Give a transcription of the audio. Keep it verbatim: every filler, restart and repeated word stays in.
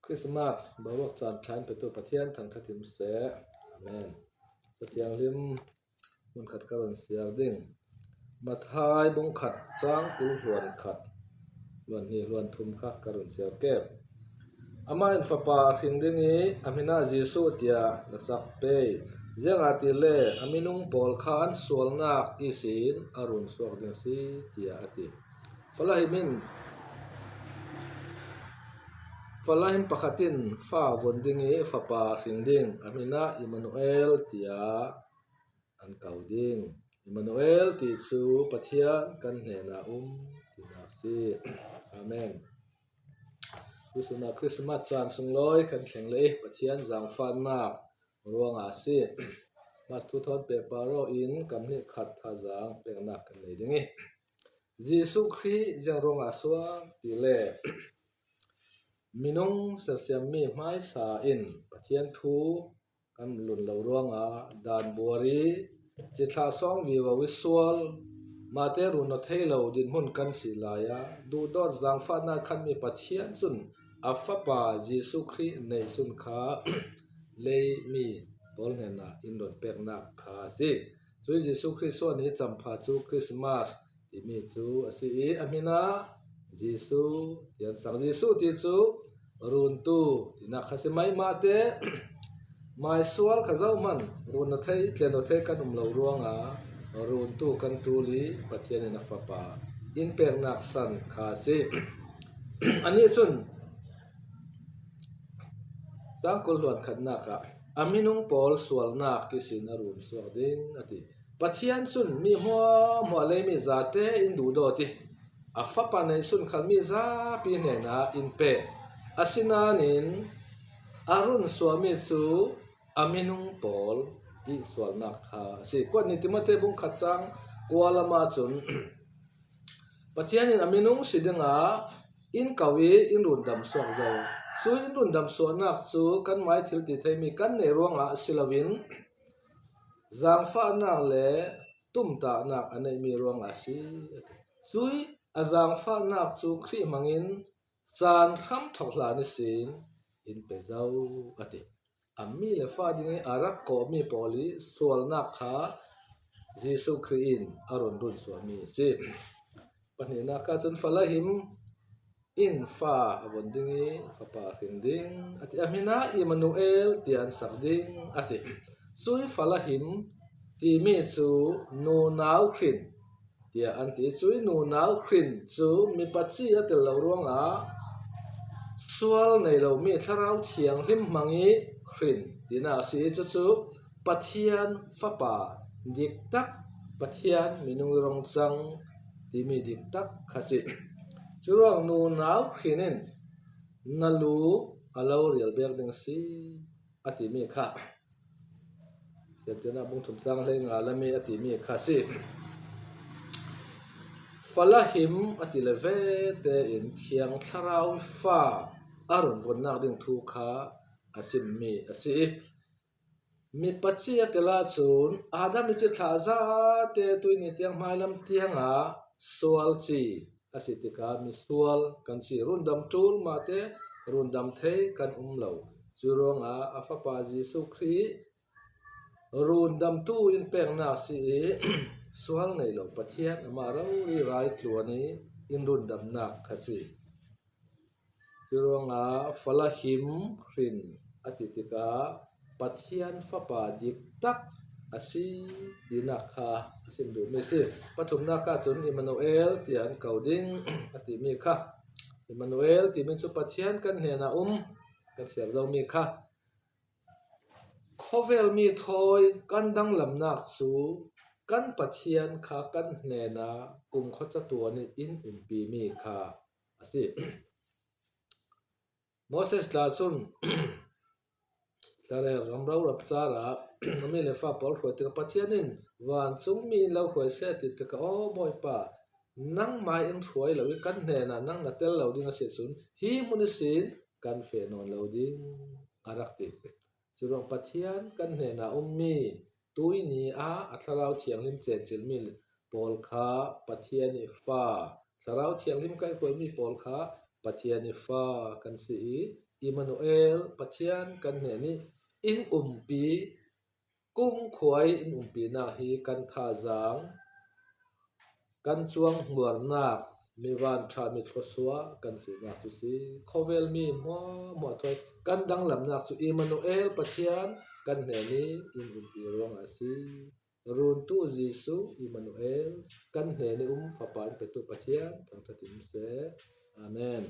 Christmas boruak caan thla in petu Pathian thangthat in um seh. Amen. Cathianghlim hmun khat ka run siar ding. Matthai bung khat cang kul hluan khat, hluan hnih hluan thum kha ka run siar ke. Amah in fapa a hring ding i a min ah Jesuh tiah na sak pei. Ziangahtile a minung pawl kha an sualnak ihsin a run suak ding a si, tiah a ti. Falahim in, Falahim pakhat in fa von ding i fapa hring ding, a min ah Immanuel tiah an ko ding. Immanuel ti cu Pathian kan hnenah um tinak si. Amen. Tusun ah Christmas caan sunglawi kan thleng le i Pathian zaangfahnak ruangah a si. Mas thu thawn pehpar aw in kam hnih khat thazaang peknak kan nei ding i, Jesuh Khrih ziang ruangah a suak ti le minung sersiammi hmaisa in Pathian thu kan lun lo ruangah dan buar i cithlah sawng vivo i sual, mahte run aw thei lo dinhmun kan si lai ah duhdawt zaangfahnak khanmi Pathian cun a fapa Jesuh Khrih nei sun kha leimi pawl hnenah in run peknak kha a si. Cui Jesuh Khrih suah ni campha cu Christmas timi cu a si i a min ah Jesuh tian sang. Jesuh ti cu runtu tinak kha si. Mai mahte mai sual kha zohman run aw thei, tlen aw thei kan um lo ruangah runtu kan ṭul i Pathian in a fapa in peknak san kha a si. Anih cun cang kul hluan khatnak ah a minung pawl sualnak ihsin a run suak ding a ti. Pathian cun mi hmuahhmuah leimi zate in duhdawt i a fapa nei sun khal mi zapi hnenah in pe. Asinain a run suahmi cu a minung pawl i sualnak kha a si. Kuat ni Timote bung khat cang kua lamah cun Pathian in a minung si dingah in ko i in rundam suak zo. Cu in rundam suahnak cu kan mai thil ti theimi kan nei ruangah si loin zaangfahnak le tumtahnak a neihmi ruangah a si. Cui a zaangfahnak cu Khrih hmangin caan hramthawk hlan ihsin in pe zo a ti. A mi le fa ding i a rak kawhmi pawl i sualnak kha Jesuh Khrih in a run run suahmi a si. Pahnihnak ah cun Falahim in fa a von ding i fapa a hring ding a ti. A min ah Immanuel tiah an sak ding a ti. Cui Falahim timi cu nunau hrin tiah an ti. Cui nunau hrin cu mipaci a tel lo ruangah sual nei lomi Thlarau Thianghlim hmang i hrin tinak a si i cucu Pathian Fapa diktak, Pathian minung i rong cang timi diktak kha si. Curuang nunau hrin in na lu a lo rial bek ding si a timi kha Siamtiana bung thum cang hlei nga lami a timi kha si. Falahim a ti le ve tein Thiang Thlarau fa a runvonnak ding thu kha a simmi a si. Mipaci a tel ahcun Adam i cithlah zate tuini tiang hmailam tiangah sual ci a si tikah misual kan si. Rundam ṭul mahte rundam thei kan um lo. Curuangah a Fapa Jesuh Khrih rundamtu in peknak si i sual nei lo Pathian amah rori raitluan i in rundamnak kha si. Curuangah Falahim hrin a ti tikah Pathian Fapa diktak a si tinak kha a sim duhmi a si. Pathumnak kha cun Immanuel tiah an ko ding a timi kha. Immanuel timi cu Pathian kan hnenah um kan siar zomi kha. Khawvel mi thawi kan danglamnak cu kan Pathian kha kan hnenah kumkhua catuan in in umpimi kha a si. Moses tla cun hlarel ramro rap car ah a mi le fa pawl hruai tikah Pathian in vancung mi in lo hruai seh a ti tikah, aw Bawipa, nangmah in hruai lo i kan hnenah nang na tel lo ding a si cun hi hmun ihsin kan feh nawn lo ding a rak ti. Curuang Pathian kan hnenah ummi tuini ah a Thlarau Thianghlim cencilmi pawl kha Pathian i fa, Thlarau Thianghlim kaihhruaimi pawl kha Pathian i fa kan si i Immanuel, Pathian kan hnenih in umpi, kumkhuai in umpinak hi kan thazaang, kan cuang hmuarnak, mi vanṭha, mi thluasuah kan sinak cu si. Khawvel mi hmuahhmuah thawi kan danglamnak cu Immanuel, Pathian kan hnenih in umpi ruangah a si. Runtu Jesuh Immanuel, kan hnenih um Fapa in petu Pathian thangṭhat in um seh. Amen.